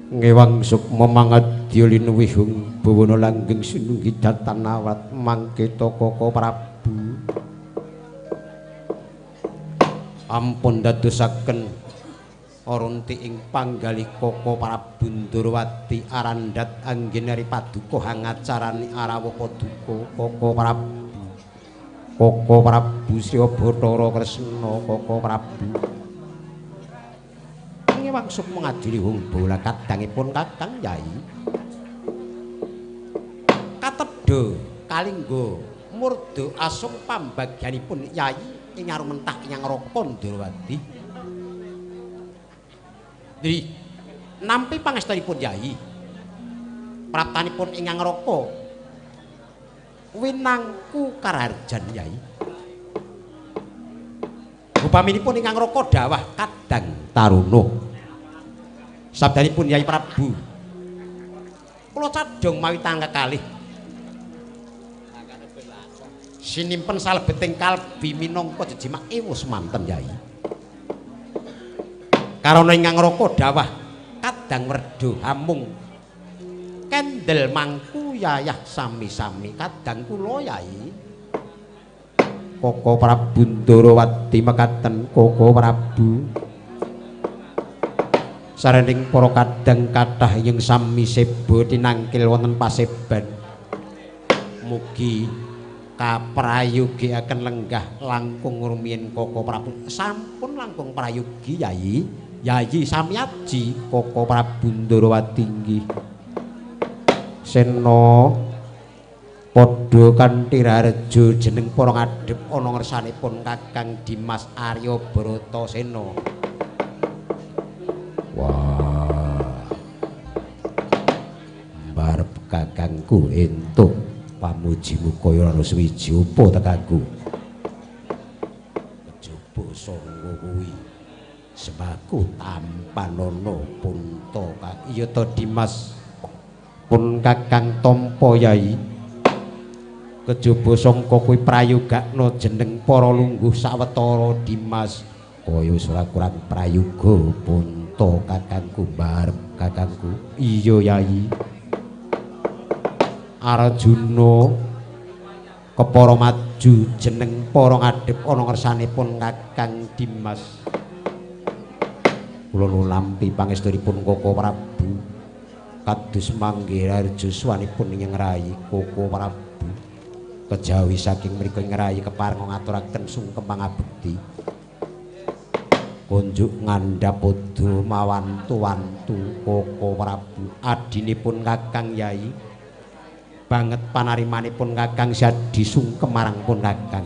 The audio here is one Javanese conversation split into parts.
Ngewang sukma mangadya linuwihung bawana langgeng sinunggi datan awat mangke Koko Prabu. Ampun dadosaken arunti ing panggalih Koko Prabu Ndorowati arandhat anggenari paduka hangacarani arawuh paduka Koko Prabu. Koko Prabu Sri Bathara Kresna Koko Prabu. Ngewang sukma ngadili wong bola kadangipun Kakang Yai. Katedha kalingga murda asung pambagyanipun Yai ing arumentah ing Raka Ndorowati. Dri nampi pangestunipun Yai. Praptanipun ing Raka winangku karaharjan Yai. Upaminipun ingkang Raka dawah kadang taruna. Sabdanipun Yai Prabu. Kula cadhong mawi tangga kalih. Sinimpen salebeting kalbi minangka jejimak ewu semanten Yai. Karana ingkang Raka dawah kadang werda hamung kendel mangku yayah sami-sami kadang kula Yai. Koko Prabu Ndorowati mekaten Koko Prabu. Sarening para kadang kathah ing sami seba tinangkil wonten paseban. Mugi kaprayogiaken lenggah langkung rumiyin Koko Prabu. Sampun langkung prayogi Yai. Yayi sami aji Koko Prabu Ndorowati inggih. Sena padha kanthi raharja jeneng para ngadhep ana ngersanipun Kakang Dimas Arya Bratasena. Wah. Barep kakangku entuk pamujimu kaya ora suwiji opo tekaku. Kejaba sanga kuwi semaku tampanana punta. Iya to Dimas. Pun Kakang tampa Yai. Kejaba sangka kuwi prayogakna jeneng para lungguh sawetara Dimas. Kaya wis ora kurang prayoga punta kakangku barep kakangku. Iya Yai. Arjuna kepara maju jeneng para ngadhep ana ngersanipun Kakang Dimas. Kula nampi pangestunipun Koko Prabu. Kados mangke raharja suwanipun ing ngrayi Koko Prabu. Kejawi saking mriku ing ngrayi kepareng ngaturaken sungkem pangabekti. Kunjuk ngandhap padha mawantu-wantu Koko Prabu. Adinipun Kakang Yai banget panarimanipun Kakang Syadi sungkem marang pun Kakang.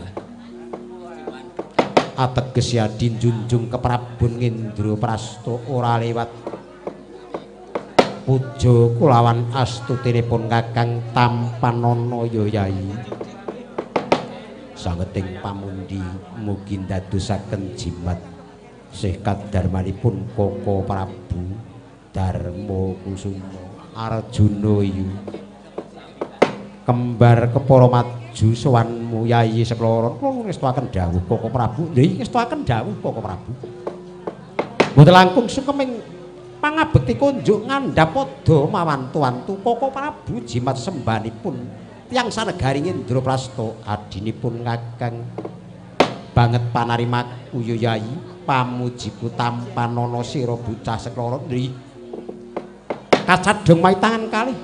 Ateges Yadi njunjung keprabon Ngendraprasta ora lewat puja kulawan astutinipun Kakang tampanana ya Yai. Sangeting pamundi mugi ndadosaken jimat sih kadarmanipun Koko Prabu Darma Kusuma Arjuna yu. Kembar kepara maju sowanmu Yai Sekloron. Kula ngestuaken dawuh Koko Prabu. Nggih ngestuaken dawuh Koko Prabu. Mboten langkung sungkeming pangabekti kunjuk ngandhap padha mawantu-wantu Koko Prabu jimat sembanipun tiyang sanegari Ngendraprasta. Adinipun Kakang banget panarimaku ya Yai. Pamujiku tampanana sira bocah Sekloron. Nggih kacadhong mawi tangan kalih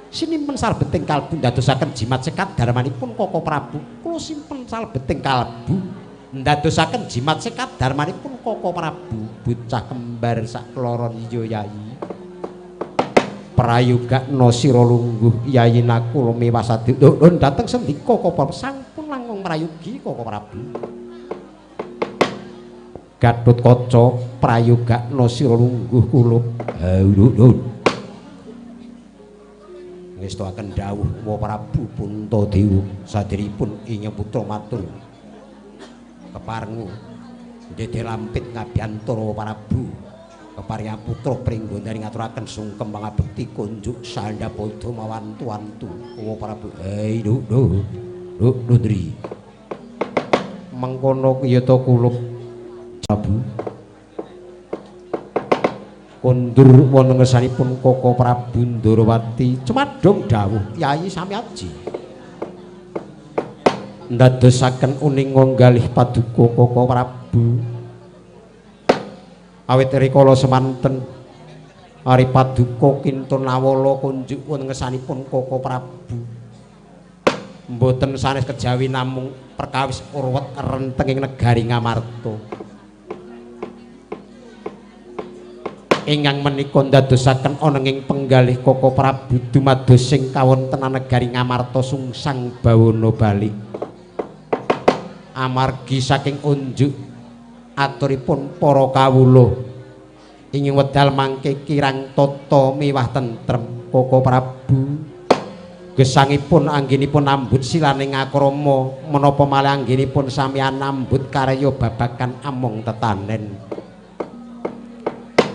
sinimpen salebeting kalbu ndadosaken jimat sekat darmanipun Koko Prabu. Kula simpen salebeting kalbu ndadosaken jimat sekat darmanipun Koko Prabu. Bocah kembar sakloron iya Yai. Prayogakna sira lungguh Yai Nakula miwasadi. Lho dhateng sendika Koko Prabu. Sampun langkung prayogi Koko Prabu. Gatot Kaca prayogakna sira lungguh kulup. Lho ngestuaken dawuh Wa Prabu Puntadewa saderipun ing putra matur keparengu ndede lampit ngabiyantara Prabu keparingan putra pringgondani ngaturaken sungkem pangabekti kunjuk sandhapada mawantu-wantu Wa Prabu. Hei lho lho lho Ndri mengkono kiyata kulup Prabu. Kondur wonten ngersanipun Koko Prabu Ndorowati cumadung dawuh Yai Samyaji. Ndadosaken uninga galih paduka Koko Prabu. Awit rikala semanten ari paduka kintun nawala kunjuk wonten ngersanipun Koko Prabu. Mboten sanes kejawi namung perkawis urwet rentenging negari Ngamarta. Ingkang menika ndadosaken ana ing penggalih Koko Prabu dumados sing kawontenan negari Ngamarta sungsang bawana bali. Amargi saking unjuk aturipun para kawula ing wedal mangke kirang tata miwah tentrem Koko Prabu. Gesangipun anggenipun nambut silaning akrama menapa malih anggenipun samian nambut karya babagan among tetanen.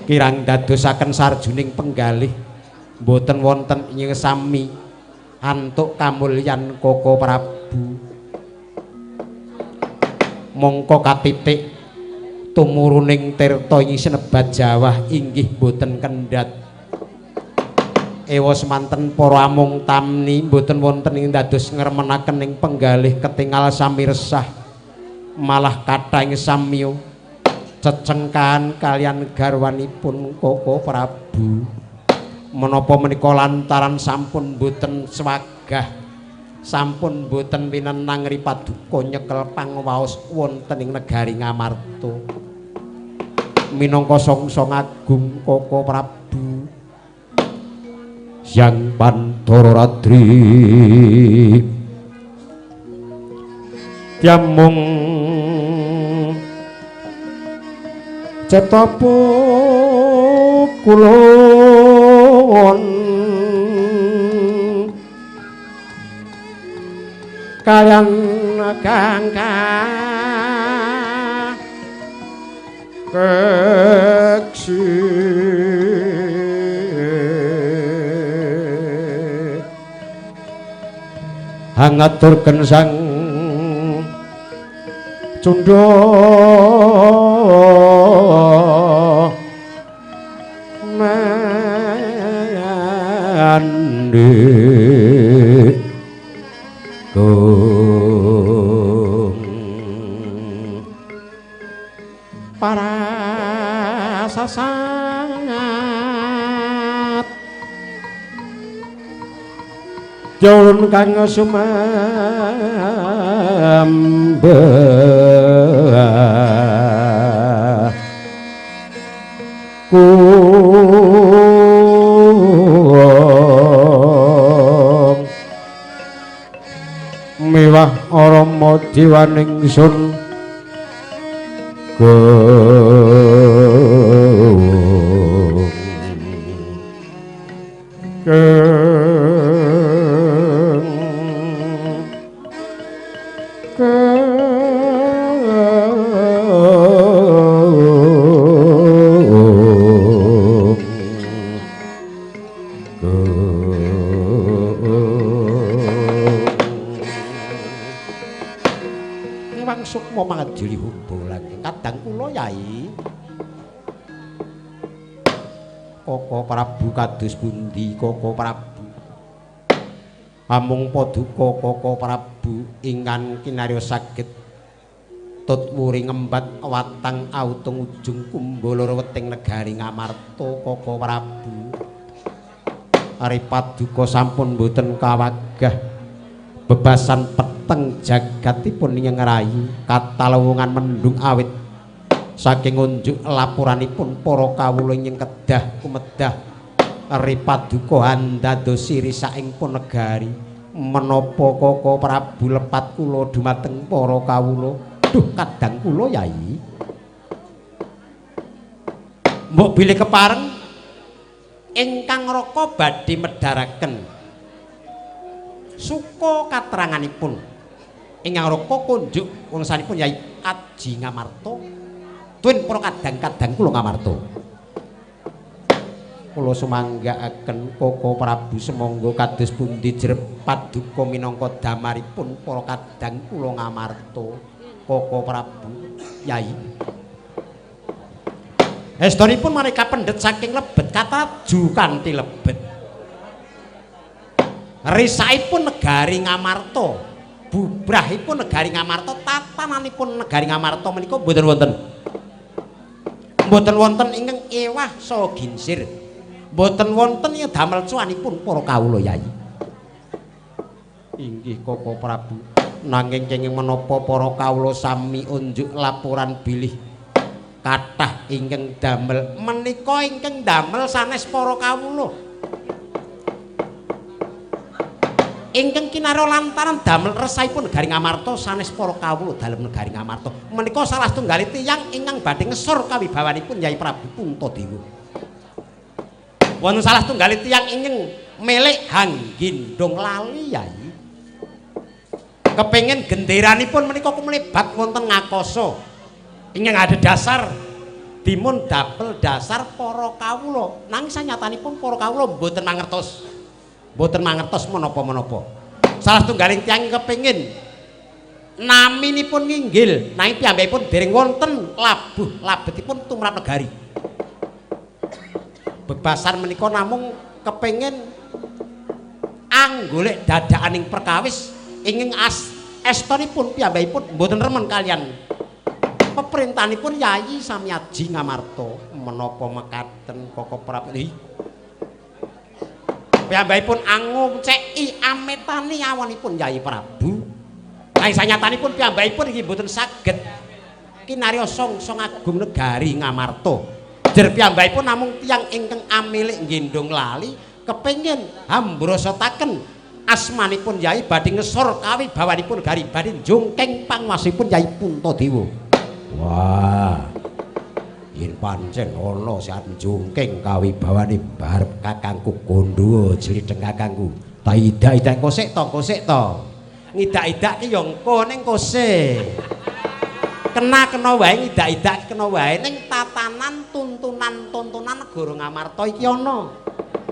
Kirang dadosaken sarjuning penggalih mboten wonten ing sami antuk kamulyan Koko Prabu. Mongko katitik tumuruning tirta ing sinebat Jawah inggih mboten kendhat. Ewa semanten para amung tamni mboten wonten ing dados ngremenaken ing penggalih ketingal sami resah malah kathah ing samya cecengkahan kalian garwanipun Koko Prabu. Menapa menika lantaran sampun boten swagah, sampun boten winenang ri paduka nyekel pangwaos wonten ing negari Ngamarta. Minangka songsong agung Koko Prabu Hyang Pandhara Radri Tiamung cetapa kulon kalian kangka keksi hangaturken sang cundha mandi gung para sasangat jaun kang sumambah kung miwah arama diwaning sun gung Sukma mangadili humbo langgeng kadang kula Yai. Koko Prabu kados pundi Koko Prabu? Amung paduka Koko Prabu ingkang kinarya saged tut wuri ngembat watang autung ujung kumbalara weting negari Ngamarta Koko Prabu. Ari paduka sampun boten kawagah bebasan peteng jagatipun ing ngrayi katalewungan mendung awit saking unjuk laporanipun para kawula ing kedah kumedah ri paduka andadosi risaking pun negari. Menapa Koko Prabu lepat kula dumateng para kawula? Duh kadang kula Yai. Mbok bilih kepareng ingkang raka badhe medharaken suka kateranganipun ingkang raka kunjuk wangsanipun Yai Aji Ngamarta tuwin para kadang-kadang kula Ngamarta. Kula sumanggaaken Koko Prabu semangga kados pundi jrep paduka minangka damaripun para kadang kula Ngamarta Koko Prabu Yai. Estonipun maneka pendhet saking lebet kataju kanthi lebet. Risaipun negari Ngamarta, bubrahipun negari Ngamarta, tatananipun negari Ngamarta menika mboten wonten. Mboten wonten ingkang ewah saha ginsir. Mboten wonten ing damel cuanipun para kawula Yayi. Inggih Koko Prabu, nanging kenging menapa para kawula sami unjuk laporan bilih kathah ingkang damel menika ingkang damel sanes para kawula. Ingkang kinarya lantaran damel resahipun negari Ngamarta sanes para kawula dalem negari Ngamarta. Menika salah setunggal tiyang ingkang badhe ngesor kawibawanipun Yai Prabu Puntadewa. Wonten salah setunggal tiyang ingkang melek hanggindong lali Yai. Kepengin genderanipun menika kumlebat wonten ngakasa. Ingkang ada dasar dimun dapel dasar para kawula. Nanging sanyatanipun para kawula mboten mangertos. Mboten mangertos menapa-menapa. Salah setunggaling tiyang kepengin naminipun nginggil, nanging piyambakipun dereng wonten labuh labetipun tumrap negari. Bebasan menika namung kepengin anggolek dadakaning perkawis ingkang estonipun piyambakipun mboten remen kalian peperintahanipun Yayi Samyaji Ngamarta. Menapa mekaten Koko Prabu? Piyambakipun angoceki ametani awonipun Yayi Prabu. Nanging sanyatanipun piyambakipun inggih mboten saged kinarya songsong agung negari Ngamarta. Jer piyambakipun namung tiyang ingkang amilik nggendhong lali kepengin hambrosotaken asmanipun Yai badhe ngesor kawibawanipun negari badhe njungking panguwasipun Yai Puntadewa. Wah. Yen pancen ana sing njungking kawibawane barep kakangku Kandha jlitheng kakangku. Ta idak-idak kosek to, kosek to. Ngidak-idak ki ya engko ning kosek. Kena-kena wae ngidak-idak kena wae ning tatanan tuntunan-tuntunan negara Ngamarta iki ana.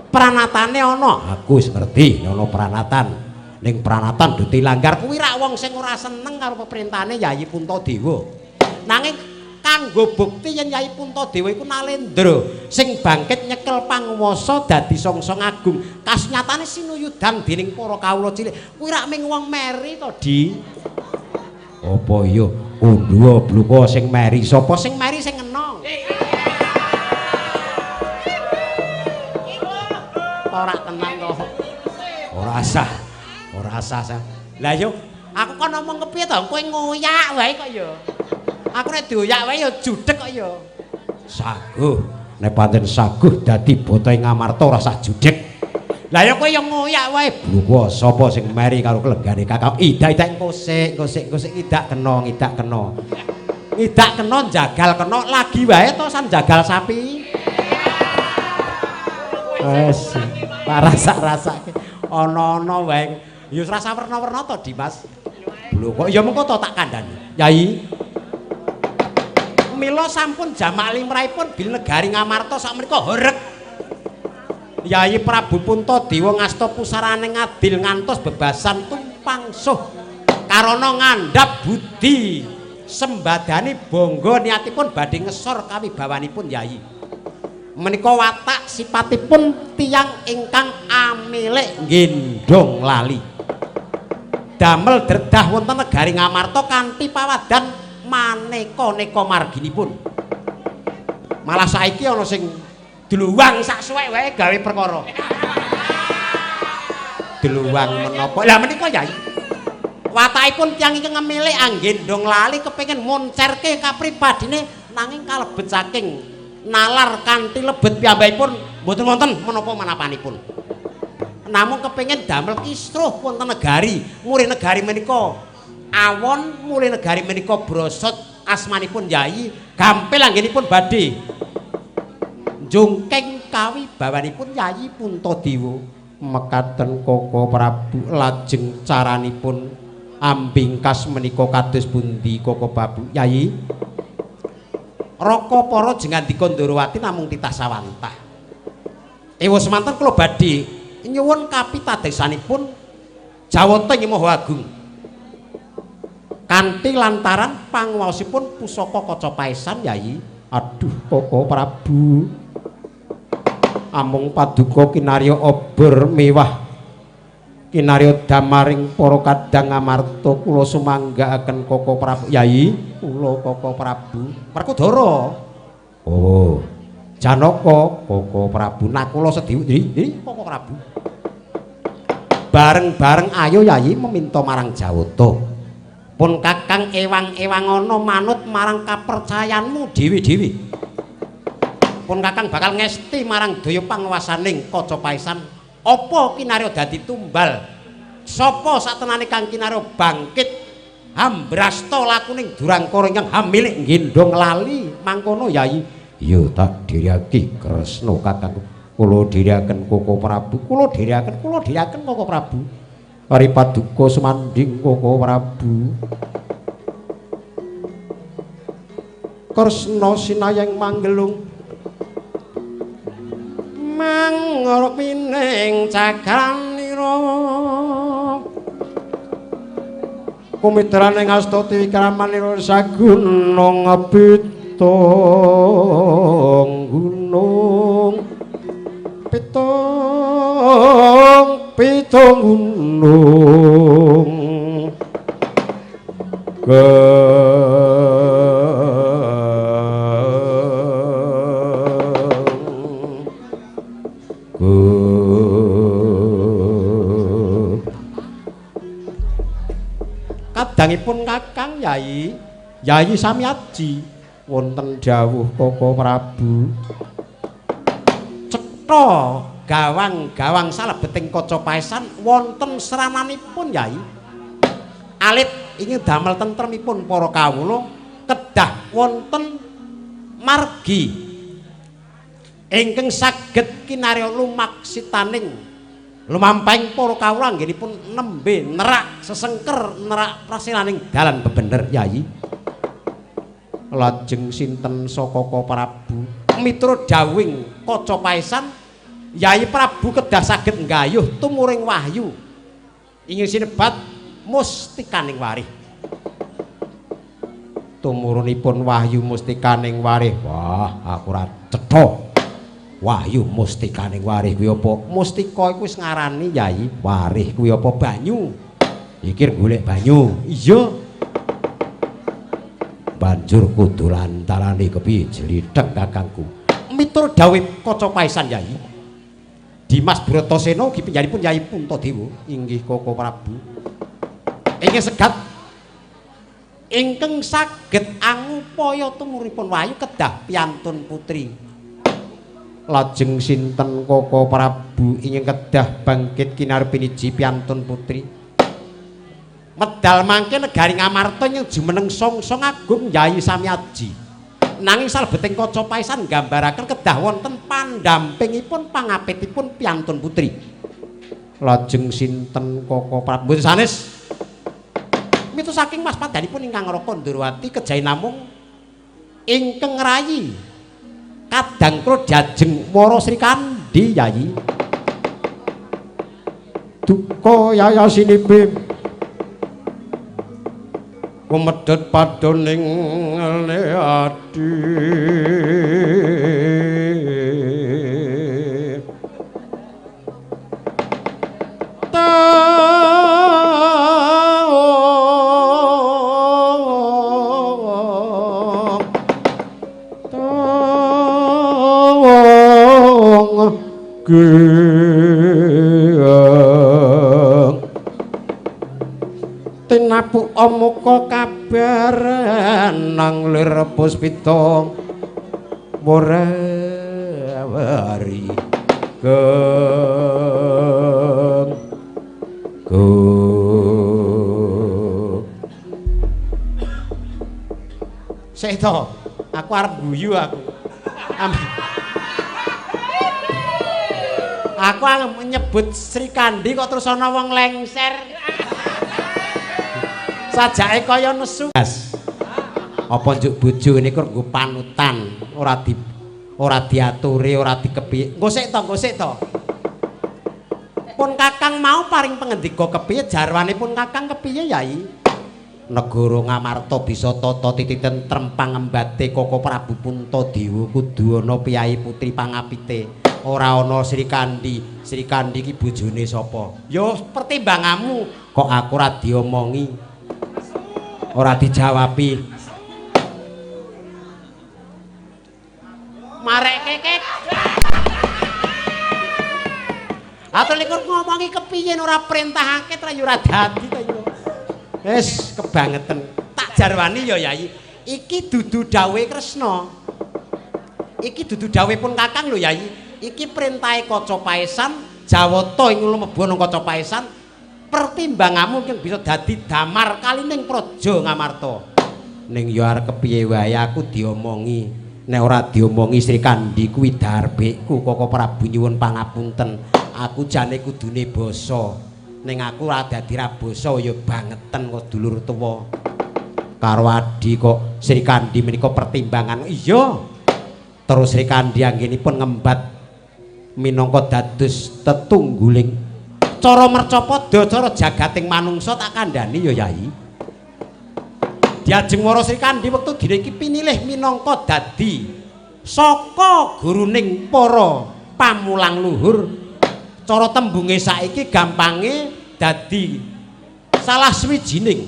Pranatane ana. Aku wis ngerti ana pranatan. Ning pranatan do dilanggar kuwi rak wong sing ora seneng karo peperintahane Yayi Puntadewa. Nanging kanggo bukti yen Yai Puntadewa iku nalendra sing bangkit nyekel panguwasa dadi songsong agung, kasunyatane sinuyudan dening para kawula cilik kuwi rak ming wong meri to, Di. Apa iya Kandha Bluka sing meri? Sapa sing meri sing enong? Ora tenang to. Ora sah. Ora sah. Lah yo aku kon ngomong kepiye to? Kowe ngoyak wae kok ya. Aku nek dioyak wae ya judeg kok ya. Saguh, nek pancen saguh dadi botohe Ngamarta ora sah judeg. Lah ya kowe ya ngoyak wae. Bluka sapa sing meri karo kelenggane kakang? Idak-idak kosek, kosek, kosek ngidak kena, ngidak kena. Ngidak kena jagal kena lagi wae to san jagal sapi. Wes, parasak-rasake ana-ana wae. Ya wis rasa werna-werna to, Dimas. Bluka ya mengko to tak kandhani. Yai. Mila sampun jamak limrahipun bil negari Ngamarta sakmenika horeg. Yayi Prabu Puntadewa ngasta pusarane ngadil ngantos bebasan tumpang suh karana ngandhap budi sembadani bangga niatipun badhe ngesor kawibawanipun Yayi. Menika watak sipatipun tiyang ingkang amilik nggendhong lali. Damel dredah wonten negari Ngamarta kanthi pawadan maneka-neka marginipun. Malah saiki ana sing dluwang sak suwek wae gawe perkara. Dluwang menapa? Lah menika Yai. Watakipun tiyang ingkang ngemilik anggendhong lali kepengin moncerke kapribadine nanging kalebet saking nalar kanthi lebet piyambakipun mboten wonten menapa manapanipun. Namung kepengin damel kisruh wonten negari, murih negari menika awon, mulih negari menika brosot asmanipun Yayi gampil anggenipun badhe njungking kawibawanipun Yayi Puntadewa. Mekaten Koko Prabu lajeng caranipun ambingkas menika kados pundi Koko Prabu? Yayi Raka para jengandika Ndorowati namung titah sawantah. Ewa semanten kula badhe nyuwun kapitadosanipun Jawata ing Maha Agung. Kanthi lantaran panguwaosipun pusaka kaca paesan Yayi Aduh Koko Prabu, amung paduka kinarya obor mewah kinarya damaring para kadang Ngamarta kula sumanggaaken Koko Prabu. Yayi, kula Koko Prabu. Werkudara. Oh. Janaka Koko Prabu. Nakula Sedewa. Nggih, Koko Prabu. Bareng-bareng ayo Yayi meminta marang Jawata. Pun Kakang ewang-ewangana manut marang kapercayanmu dhewe-dhewe. Pun Kakang bakal ngesti marang daya panguwasaning kaca paesan. Apa kinarya dadi tumbal? Sapa satenane kang kinarya bangkit hambrasta lakuning durangkara ingkang hamilik nggendhong lali mangkono Yayi? Iya tak dhiriake Kresna Kakang. Kula dhiriaken Koko Prabu, kula dhiriaken, kula dhiriaken Koko Prabu. Ari paduka sumandhing Koko Prabu. Kresna sinayeng manggelung mangorpining cakranira kumitraning asta tiwikramanira sagunung pitung gunung pitung pitung gunung kadangipun Kakang Yayi, Yayi Samyaji wonten dawuh Koko Prabu. Cetha gawang-gawang salebeting kaca paesan wonten serananipun Yayi. Alit ingin damel tentremipun para kawula kedah wonten margi ingkang saged kinarya lumaksitaning lumampahing para kawula anggenipun nembe nerak sesengker nerak praselaning dalan bebener Yayi. Lajeng sinten saka Koko Prabu miturut dawuhing kaca paesan Yayi Prabu kedah saged nggayuh tumuring wahyu ingkang sinebat mustikaning warih. Tumurunipun wahyu mustikaning warih. Wah, aku ora cetha. Wahyu mustikaning warih kuwi apa? Mustika iku wis ngarani Yayi, warih kuwi apa? Banyu. Iki golek banyu. Iya. Banjur kudu lantarane kepiye jlithek Kakangku. Miturut dawuh kaca paesan Yayi. Dimas Bratasena ugi piyambakipun Yayi Puntadewa inggih Koko Prabu. Ingkang segat ingkang saged angupaya tumuripun wahyu kedah piantun putri. Lajeng sinten Koko Prabu ingkang kedah bangkit kinarpiniji piantun putri. Medal mangke negari Ngamarta ingkang jumeneng songsong agung Yayi Samyaji. Nanging salebeting kaca paesan nggambaraken kedah wonten pandampingipun pangapitipun piantun putri. Lajeng sinten Koko Prabu sanes mitu saking mas padanipun ingkang Raka Ndorowati kejahe namung ingkang rayi kadang krodajeng Wara Srikandhi Yayi. Duka yayasinipun kumedhot padoning ati tinapuk amuka kabaran nang lir puspita wari geng go. Sik to, aku arep guyu aku. Aku nyebut Srikandhi kok terus ana wong lengser. Sajake kaya nesu. Apa njuk bojo niku nggo panutan, ora diaturi, ora dikepiye. Engko sik to, engko sik to. Pun Kakang mau paring pangendika kepiye jarwane pun Kakang kepiye Yai? Negara Ngamarta bisa tata titi tentrem pangembate Koko Prabu Puntadewa kudu ana piyayi putri pangapite. Ora ana Srikandhi. Srikandhi iki bojone sapa? Ya pertimbanganmu kok aku ora diomongi. Ora dijawabi. Marek kekek. Atur likur ngomongi kepiye ora perintahake tra ya ora dadi ta ya. Wis kebangeten. Tak jarwani ya Yai. Iki dudu dawuhe Kresna. Iki dudu dawuhe pun Kakang lho Yai. Iki perintahe Kaca Paesan, Jawata ing lumebu nang Kaca Paesan. Pertimbanganmu yang bisa dadi damar kalining praja Ngamarta. Ning ya arep kepiye wae aku diomongi. Nek ora diomongi Srikandhi kuwi darbekku Koko Prabu nyuwun pangapunten. Aku jane kudune basa. Ning aku ora dadi ra basa ya bangeten kok dulur tuwa. Karo adi kok Srikandhi menika pertimbangan. Iya. Terus Srikandhi anggenipun ngembat minangka dados tetungguling cara mercapada cara jagating manungsa tak kandhani ya Yai. Diajeng Wara Srikandhi wektu dina iki pinilih minangka dadi saka guruning para pamulang luhur. Cara tembunge saiki gampange dadi salah swijining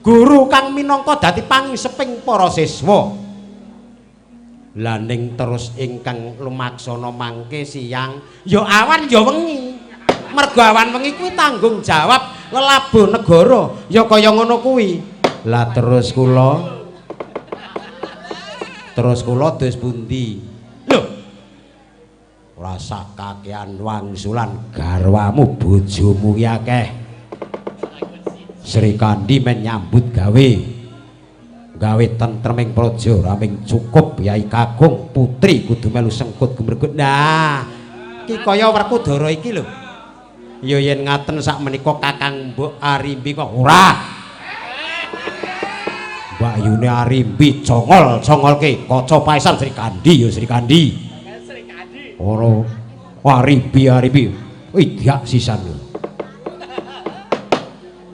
guru kang minangka dadi pangiseping para siswa. Lah ning terus ingkang lumaksana mangke siang ya awan ya wengi. Mergo awan wengi kuwi tanggung jawab lelabuh negara ya kaya ngono kuwi. Lah terus kula dos pundi? Lho. Ora sak kakean wangsulan garwamu bojomu ki akeh. Srikandhi men nyambut gawe. Gawe tentreming praja ora ming cukup Yai Kakung putri kudu melu sengkut gumregut. Nah, iki kaya Werkudara iki lho. Ya yen ngaten sak menika Kakang Mbok Arimbi kok ora. Mbak Yune Arimbi congol-congolke kaca paesan Srikandhi ya Srikandhi. Srikandhi. Ora Arimbi Arimbi. Idak sisan lho.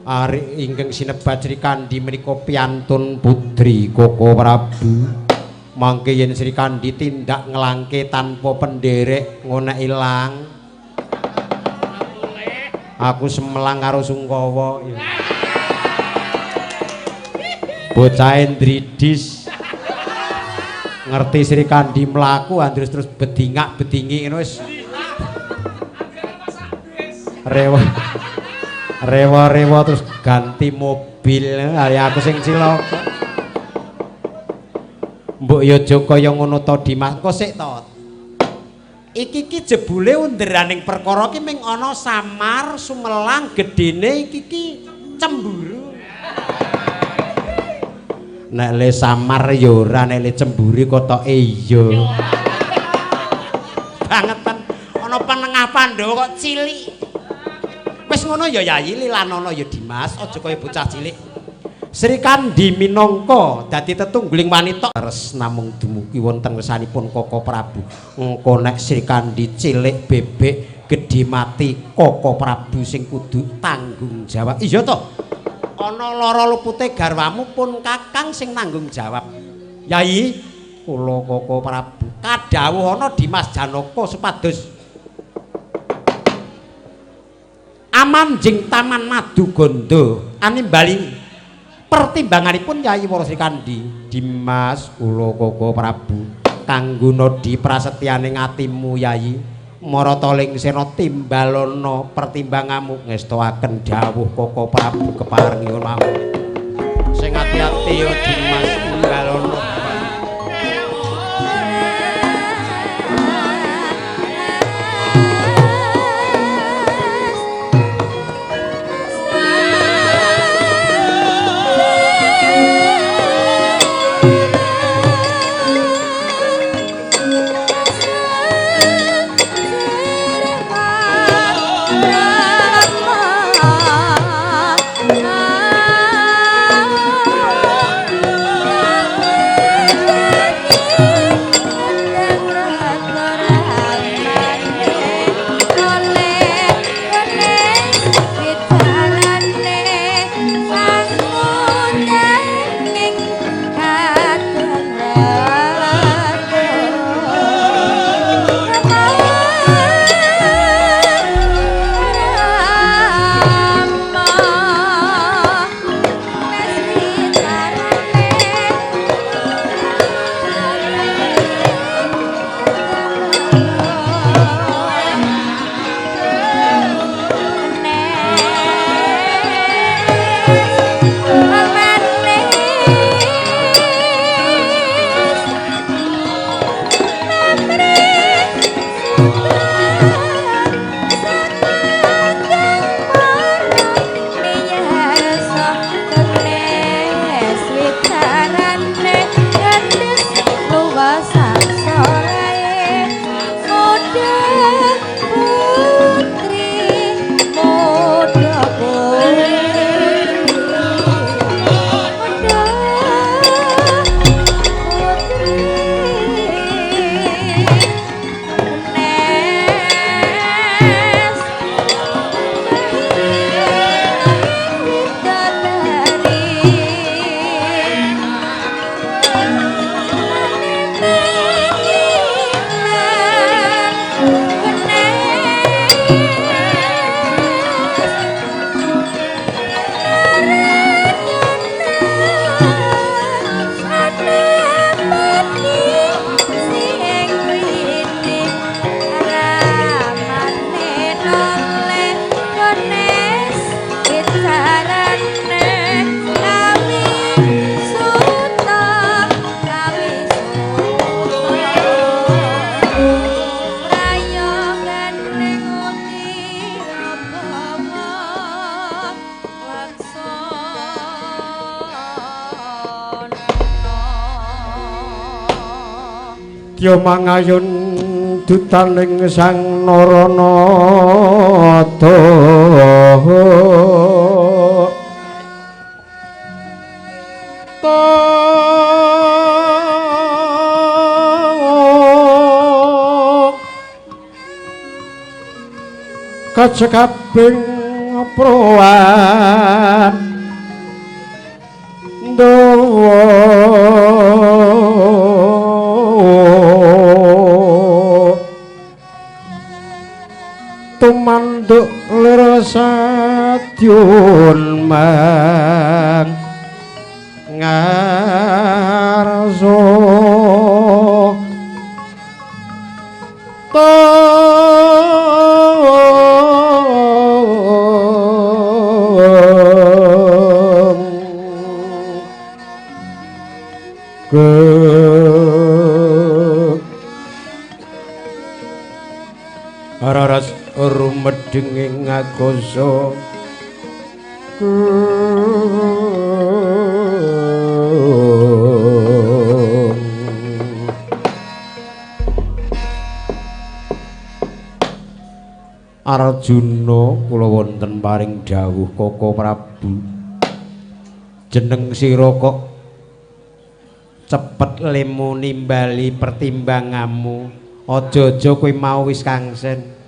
Ari ingkang sinebat Srikandhi menika piantun putri Koko Prabu. Mangke yen Srikandhi tindak nglangke tanpa penderek ngono ilang. Aku semelang karo Sungkawa. Bocahe ndridis. Ngerti Srikandhi mlaku andrus terus bedingak-bedingi ngono wis. Rewa. Rewa-rewa terus ganti mobil. Ya aku sing cilaka. Mbok ya aja kaya ngono to Dimas. Engko sik to. Iki ki jebule underaning perkara ki ming ana samar sumelang gedene iki ki cemburu. Nek le samar ya ora, nek le cemburu kotoke iya. Bangetan ana penengah Pandhawa kok cilik. Wis ngono ya Yayi lilanana ya Dimas, aja kaya bocah cilik. Srikandhi minangka dadi tetungguling wanita res namung dumugi wonten ngersanipun Koko Prabu. Engko nek Srikandhi cilik bebek gedhe mati Koko Prabu sing kudu tanggung jawab. Iya to? Ana lara lupute garwamu pun Kakang sing tanggung jawab. Yayi, kula Koko Prabu kadhawuh ana Dimas Janaka supados amanjing Taman Madu Gondo animbali pertimbanganipun Yayi Wara Srikandhi. Dimas kula Koko Prabu kanggo nodi prasetyane atimu Yayi marata lingsena timbalana pertimbanganmu ngestoaken dawuh Koko Prabu keparengi ngono. Sing ati-ati ya Dimas timbalana. Ya mangayun dutaning Sang Naranata. Kacekaping prowan dawa tumanduk lir sadyun mang ngarso Raras rumedhing ing akasa Arjuna kula wonten paring dawuh Koko Prabu. Jeneng sira kok cepet lemu nimbali pertimbanganmu. Aja-aja kowe mau wis kangsen.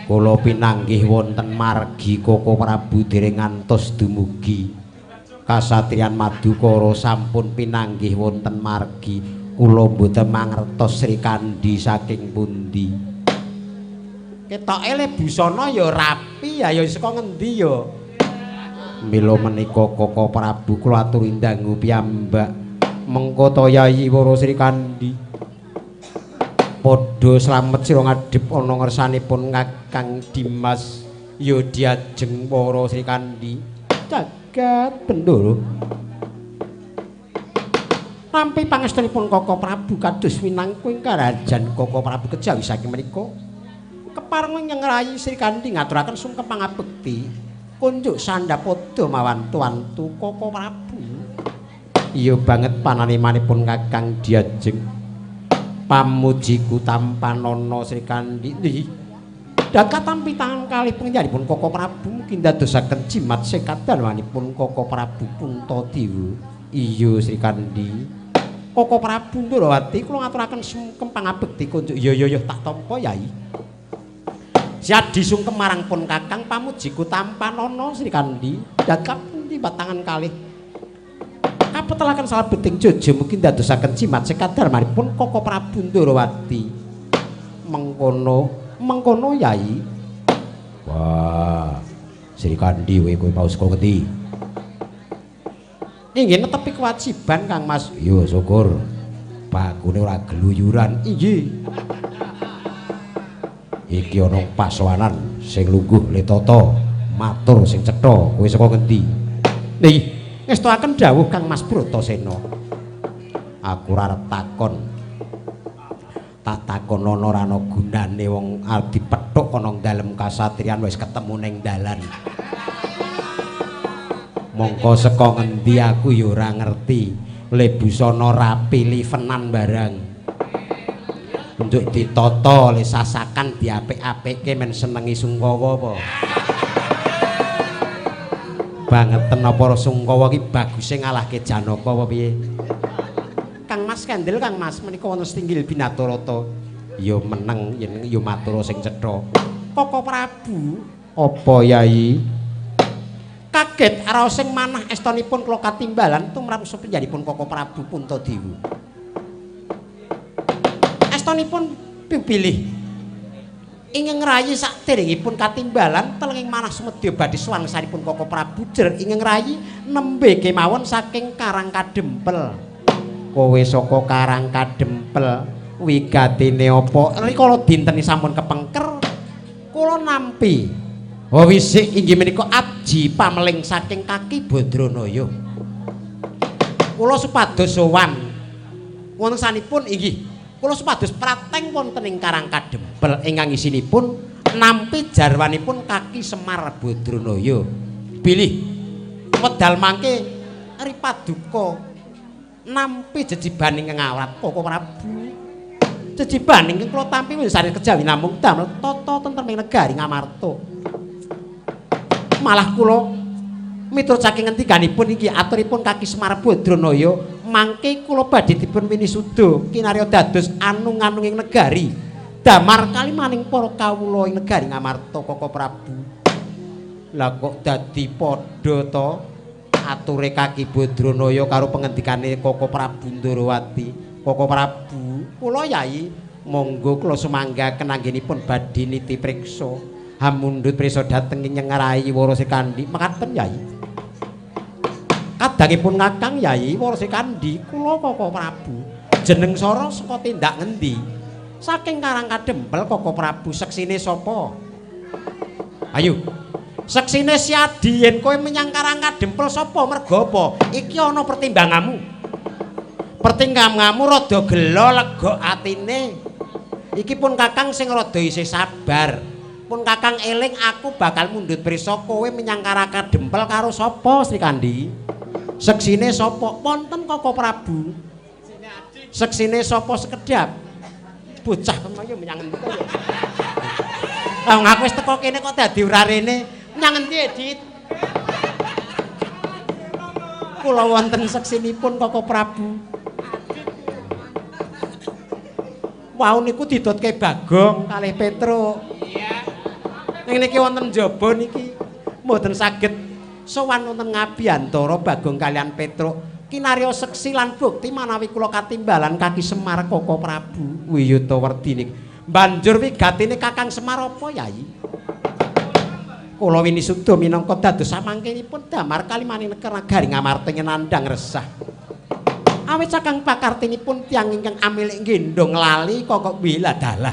Kula pinanggih wonten margi Koko Prabu dereng ngantos dumugi. Kasatriyan Madukara sampun pinanggih wonten margi. Kula mboten mangertos Srikandhi saking pundi. Ketoke le busana ya rapi, ya ya saka ngendi ya? Mila menika Koko Prabu kula aturi ndangu piyambak. Mengko ta Yayi Wara Srikandhi. Padha slamet sira ngadhep ana ngersanipun Kakang Dimas ya diajeng para Srikandhi. Jagat Bendoro. Nampi pangestunipun Koko Prabu kados winangkung karajan Koko Prabu kejawi saking menika kepareng nyengrayi Srikandhi ngaturaken sungkem pangabekti kunjuk sandhapada mawantu-wantu Koko Prabu. Iya banget pananimanipun Kakang diajeng. Pamujiku tampanana Srikandhi. Dakat tampi tangan kalih panjenenganipun Koko Prabu mugi ndadosaken jimat sekadarmanipun Koko Prabu Puntadewa. Iya Srikandhi. Koko Prabu Ndrawati kula ngaturaken sungkem pangabekti kunjuk. Iya iya tak tampa Yai. Siadi sungkem marang pun Kakang pamujiku tampanana Srikandhi. Dakat pundi tangan kalih kapetelaken salebeting jojo mugi ndadosaken jimat sekadarmanipun Koko Prabu Ndrawati. Mengkono, mengkono Yai. Wah, Srikandhi kowe mau saka ngendi? Inggih netepi kewajiban Kang Mas. Iya syukur. Bakune ora geluyuran. Inggih. Iki ana pasowanan sing lungguh le tata, matur sing cetha. Kowe saka ngendi? Nggih. Ngestoaken dawuh Kang Mas Bratasena. Aku ora arep takon. Tak takon ana ora ana gunane wong arep dipethuk ana dalem kasatriyan wis ketemu ning dalan. Mongko saka ngendi aku ya ora ngerti. Le busana rapi livenan barang. Njuk ditata le sasakan diapik-apikke men senengi Sungkawa apa? Bangeten apa Sungkawa ki baguse ngalahke Janaka apa piye? Kang Mas kendel Kang Mas menika wonten setinggil Binaturata. Ya meneng yen ya matur sing cetha. Koko Prabu, apa Yai? Kaget raos sing manah estonipun kula katimbalan tumrap sepenjanipun Koko Prabu Puntadewa. Estonipun pibilih ingkang ngrayi saderengipun katimbalan telenging manah sumedya badhe swansanipun Koko Prabu jer ingkang ngrayi nembe kemawon saking Karang Kadempel. Kowe saka Karang Kadempel wigatine apa? Rikala dinten sampun kepengker kula nampi. Oh wisik inggih menika abji pameling saking kaki Badranaya. Kula supados sowan wonten sanipun inggih kula supados prateng wonten ing Karang Kadempel ingkang isinipun nampi jarwanipun kaki Semar Badranaya. Bilih wedal mangke ripaduka Nampi jejiban ingkang awrat Koko Prabu. Jejiban ingkang kula tampi wis sanes kejawi namung damel tata tentrem ing negari Ngamarta. Malah kula miturut saking ngendikanipun iki aturipun Kaki Semar Badranaya mangke kula badhe dipun winisuda kinarya dados anung-anunging negari damar kalimaning para kawula ing negari Ngamarta Koko Prabu. Lah kok dadi padha to ature Kaki Badranaya karo pengendikane Koko Prabu Ndorowati. Koko Prabu, kula Yai monggo kula sumanggaken anggenipun badhe niti priksa. Hamundhut prisa dhateng ing nyengarai Wara Srikandhi. Mekaten Yai. Kadangipun Kakang Yai Wara Srikandhi, kula Koko Prabu. Jeneng sora saka tindak ngendi? Saking Karang Kadempel Koko Prabu, seksine sapa? Ayo. Seksine Siadi yen kowe menyang Karang Kadempel sapa merga apa? Iki ana pertimbanganmu. Pertimbanganmu rada gela lega atine. Iki pun Kakang sing rada isih sabar. Pun Kakang eling aku bakal mundhut prisa kowe menyang Karang Kadempel karo sapa Srikandhi? Seksine sapa? Wonten Koko Prabu. Seksine sapa sekedhap? Bocah kemayu menyang endi to ya? Lah aku wis teko kene kok dadi ora rene. Menyang endi, Edit? Kula wonten seksinipun Koko Prabu. Wau niku didotke Bagong kalih Petruk. Iya. Ning niki wonten njaba niki mboten saged sowan wonten ngabiyantara Bagong kalian Petruk. Kinarya seksi lan bukti manawi kula katimbalan Kaki Semar Koko Prabu. Wiyuta werdi niki. Banjur wigatine Kakang Semar apa, Yai? Kula winisuda minangka dados samangkenipun damar kalimaning negari Ngamarta nandhang resah. Awit cakang pakartinipun tiyang ingkang amilik gendhong lali kok wiladalah.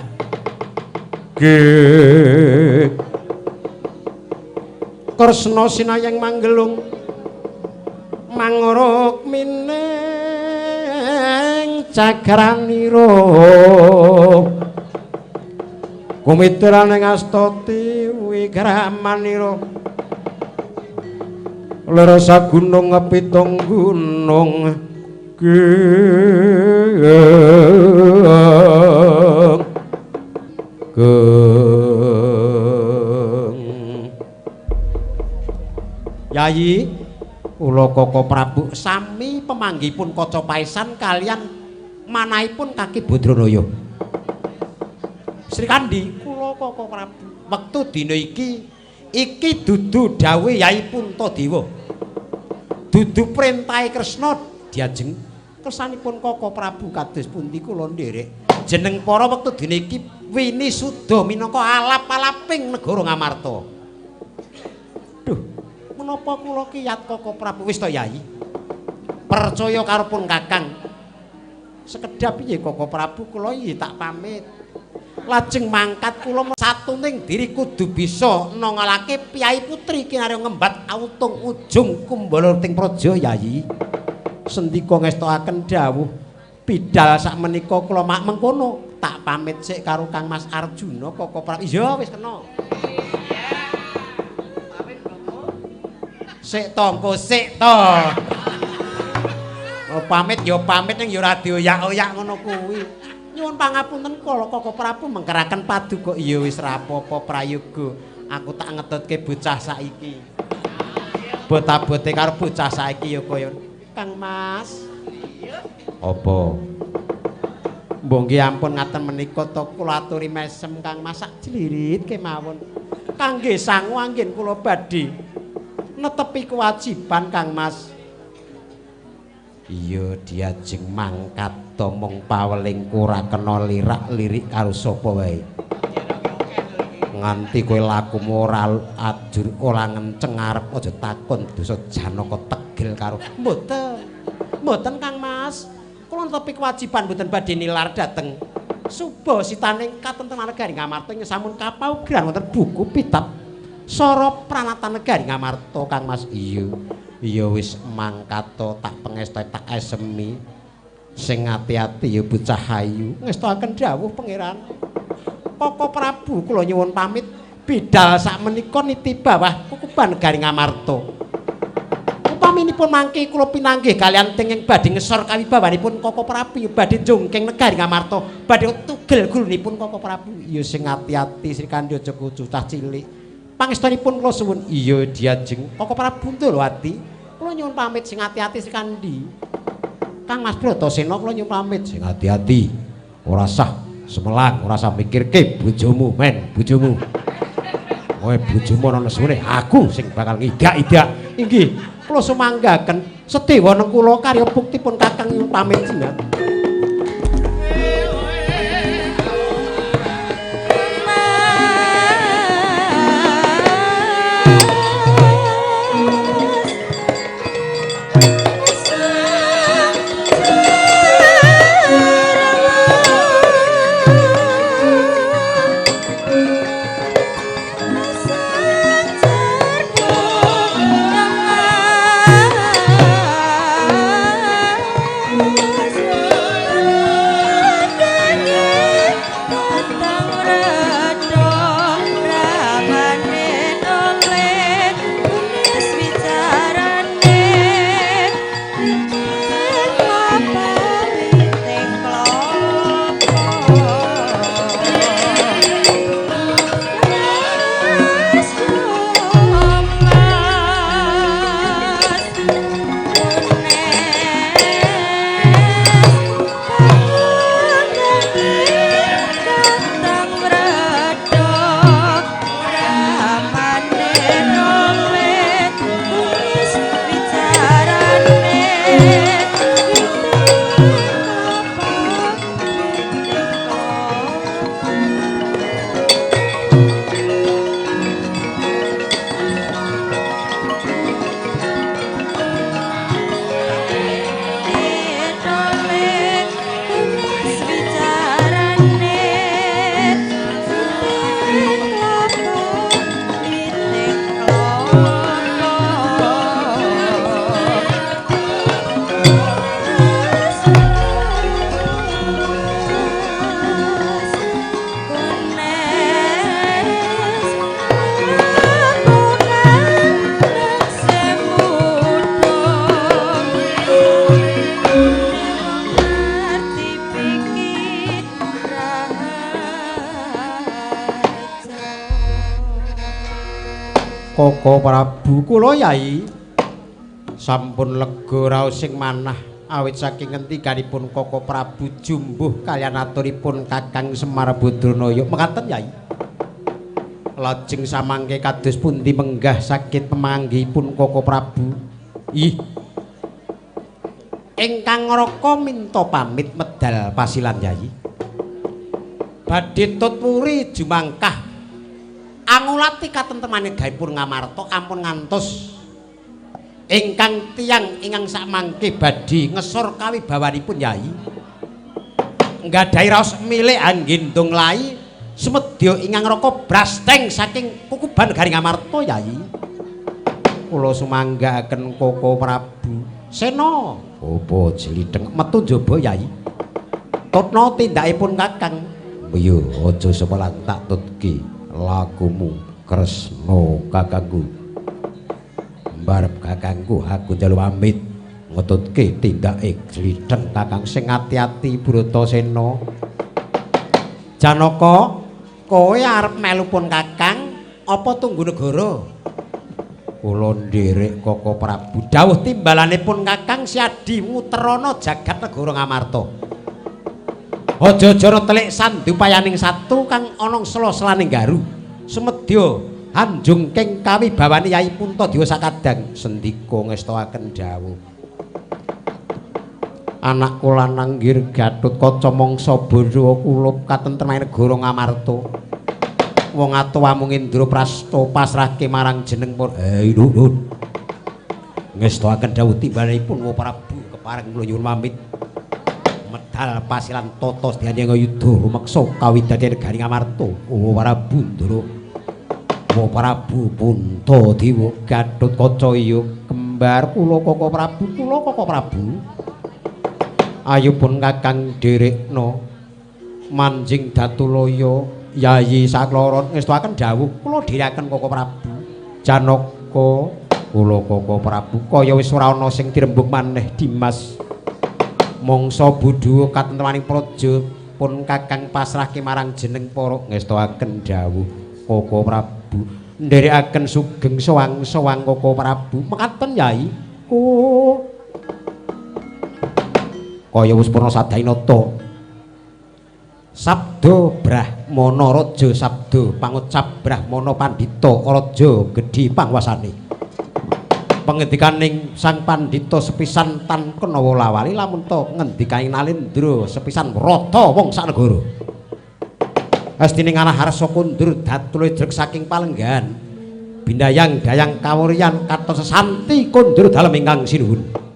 Nggih. Kresna sinayang manggelung manguruk mining cagranira. Kumitraning astati wigramanira. Lara sagunung pitung gunung. Geng geng Yayi kula Koko Prabu sami pemanggihipun kaca paesan kalian manahipun Kaki Badranaya. Srikandhi kula Koko Prabu wektu dina iki iki dudu dawuhe Yai Puntadewa. Dudu perintahe Kresna diajeng kersanipun Koko Prabu kados pundi kula nderek jeneng para wektu dina iki winisuda minangka alap-alaping negara Ngamarta. Duh, menapa kula kiyat Koko Prabu? Wis to Yai, percaya karo pun Kakang. Sekedhap piye Koko Prabu kula iki tak pamit. Lajeng mangkat kula satuning diri kudu bisa nongolake piyai putri kinarya ngembat autung ujung kumbala ting praja Yai. Sendika ngestokaken dawuh bidal sakmenika kula mak mengkono tak pamit sik karo Kang Mas Arjuna Koko Prabu. Iya wis kena. Sik to engko sik to. Oh, pamit ya pamit ning ya ora dioyak-oyak ngono kuwi. Nyuwun pangapunten kula Koko Prabu mengkeraken paduka. Iya wis ra apa-apa prayoga. Aku tak ngetutke bocah saiki. Bot-abote karo bocah saiki ya kaya Kang Mas. Apa? Mbok nggih ampun ngaten menika to kula aturi mesem Kang Mas sak jlirit kemawon. Kangge sangu anggen kula badhe netepi kewajiban Kang Mas. Iya diajeng mangkat to mung paweling ora kena lirak-lirik karo sapa wae. Nganti kowe lakumu ora ajur ora ngenceng arep aja takon dosa Janaka tegel karo. Mboten. Mboten Kang Mas. Kula netepi kewajiban mboten badhe nilar dhateng suba sitaning katentreman negari Ngamarta ing sampun kapaugeran wonten buku kitab Sara Pranatan Negari Ngamarta Kang Mas. Iya. Iya wis mangkat to tak pengesta tak esemi. Sing ati-ati ya bocah ayu. Ngestokaken dawuh pangeran. Koko Prabu kula nyuwun pamit bidal sakmenika niti bawah kukuban negari Ngamarta. Upaminipun mangke kula pinanggih kaliyan tenging badhe ngesor kawibawanipun Koko Prabu badhe njungking negari Ngamarta, badhe tugel gulunipun Koko Prabu. Iya sing ati-ati Srikandhi aja kucu cah cilik. Pangestunipun kula suwun. Iya diajeng Koko Prabu Ndalawati. Kula nyuwun pamit sing ati-ati Srikandhi. Kang Mas Bratasena kula nyuwun pamit sing ati-ati. Ora sah semelang, ora sah mikirke bojomu, men, bojomu. Kowe bojomu ana nesune, aku sing bakal ngidak-idak. Inggih, kula sumanggaken sedewa neng kula karya buktipun Kakang nyuwun pamit sinten. Koko Prabu kula Yai sampun lega raos sing manah awit saking ngendikanipun Koko Prabu jumbuh kaliyan aturipun Kakang Semar Badranaya. Mekaten Yai. Lajeng samangke kados pundi menggah sakit pemanggihipun Koko Prabu? Ih. Ingkang ngraka minta pamit medal pasilan Yai. Badhe tut wuri jumangkah angulati katentemane gaipun Ngamarta ampun ngantos ingkang tiyang ingkang sakmangke badhe ngesor kawibawanipun Yai. Nggadahi raos milik anggendong lai sumedya ingkang raka brasteng saking kukuban negari Ngamarta Yai. Kula sumanggaaken Koko Prabu Sena. Apa jlitheng metu njaba Yai. Tutna tindakipun Kakang. Iya aja semelang tak tutke lakumu Kresna kakangku. Mbarep kakangku aku njaluk pamit ngetutke tindake jlitheng kakang sing ati-ati Bratasena. Janaka, kowe arep melu pun kakang apa tunggu negara? Kula nderek Koko Prabu. Dawuh timbalanipun kakang Siadi muterana jagat negara Ngamarta. Aja-aja telik sandupayaning satu kang ana sela-selaning garu. Sumedya hanjungking kawibawane Yai Puntadewa sakadang sendika ngestoaken dawuh. Anakku lanang nggir Gathotkaca mangsa Bandhawa kulup katentremane negara Ngamarta. Wong atuwamu Indraprasta pasrahke marang jeneng para nuhun. Ngestoaken dawuh timbalanipun Wa Prabu kepareng kula nyuwun pamit. Medal pasilan tata sedayane yuda rumeksa kawidadian negari Ngamarta. Oh Prabu Ndara. Wa Prabu Puntadewa Gathotkaca iya kembar kula Koko Prabu, kula Koko Prabu. Ayo pun Kakang derekna manjing Datulaya Yayi sakloron ngestuaken dawuh kula dherekaken Koko Prabu. Janaka Kula Koko Prabu kaya wis ora ana sing dirembug maneh Dimas. Mangsa bodho katentremaning praja pun Kakang pasrahke marang jeneng para ngestoaken dawuh Koko Prabu. Nderekaken sugeng sowang-sowang Koko Prabu. Mekaten Yai. Ku kaya wis purna sadainata. Sabda Brahmana raja sabda pangucap Brahmana pandhita raja gedhi panguwasane. Pengendikaning sang pandhita sepisan tan kena wolawali lamun ta ngendikaning Nalendra sepisan rata wong sak negara. Astine ngalah harsa kundur datule jreg saking palenggahan. Bindayang dayang kawuryan katon sesanti kundur dalem ingkang sinuwun.